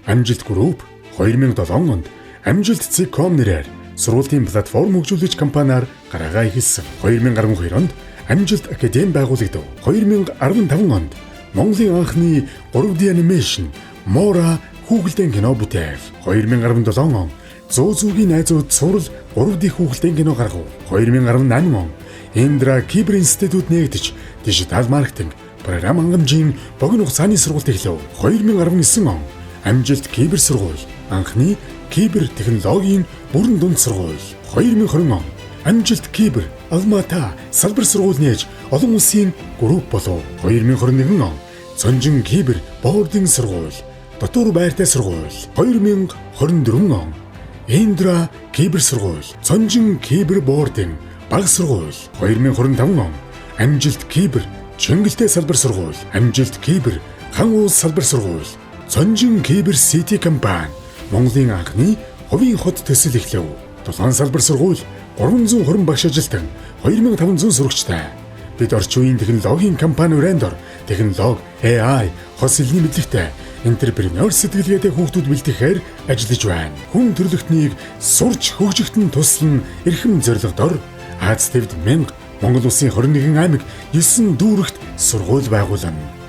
Амжилт Group 2007 онд Амжилт Циком нэрээр сургуулийн платформ хөгжүүлэгч компаниар гараагаа эхэлсэн. 2012 онд Амжилт Академи байгуулагдав. 2015 онд Монголын анхны 3D animation Мора хүүхэлдэйн кино бүтээв. 2017 он Зүү зүүгийн найзууд цуврал 3D хүүхэлдэйн кино гаргав. 2018 он Индра Кибер Институт нээгдэж, дижитал маркетинг, програм хангамжийн богино хугацааны сургалт эхлэв. 2019 он Амжилт Кибер сургууль, анхны кибер технологийн бүрэн дунд сургууль. 2020 он Амжилт Кибер Алмата салбар сургууль нээж, олон улсын групп болов. 2021 он Цонжин Кибер boarding сургууль, дотуур байртай сургууль. 2024 он Индра Кибер сургууль, Цонжин Кибер boarding баг сургууль. 2025 он Амжилт Кибер Чингэлтэй салбар сургууль, Амжилт Кибер Хан уул салбар сургууль, Цонжин Кибер Сити компани, Монголын анхны хувийн хот төсөл эхлэв. Дулаан салбар сургууль, 320 багш ажилтан, 2500 сурагчтай. Бид орчин үеийн технологийн компани брэндор технологи, AI, хос хэлний мэдлэгтэй, entrepreneur сэтгэлгээтэй хүүхдүүд бэлтгэхээр ажиллаж байна. Хүн төрөлхтнийг сурч хөгжихт нь туслан эрхэм зорилгодор Ази тивд 1000, Монгол улсын 21 аймаг, 9 дүүрэгт сургууль байгуулна.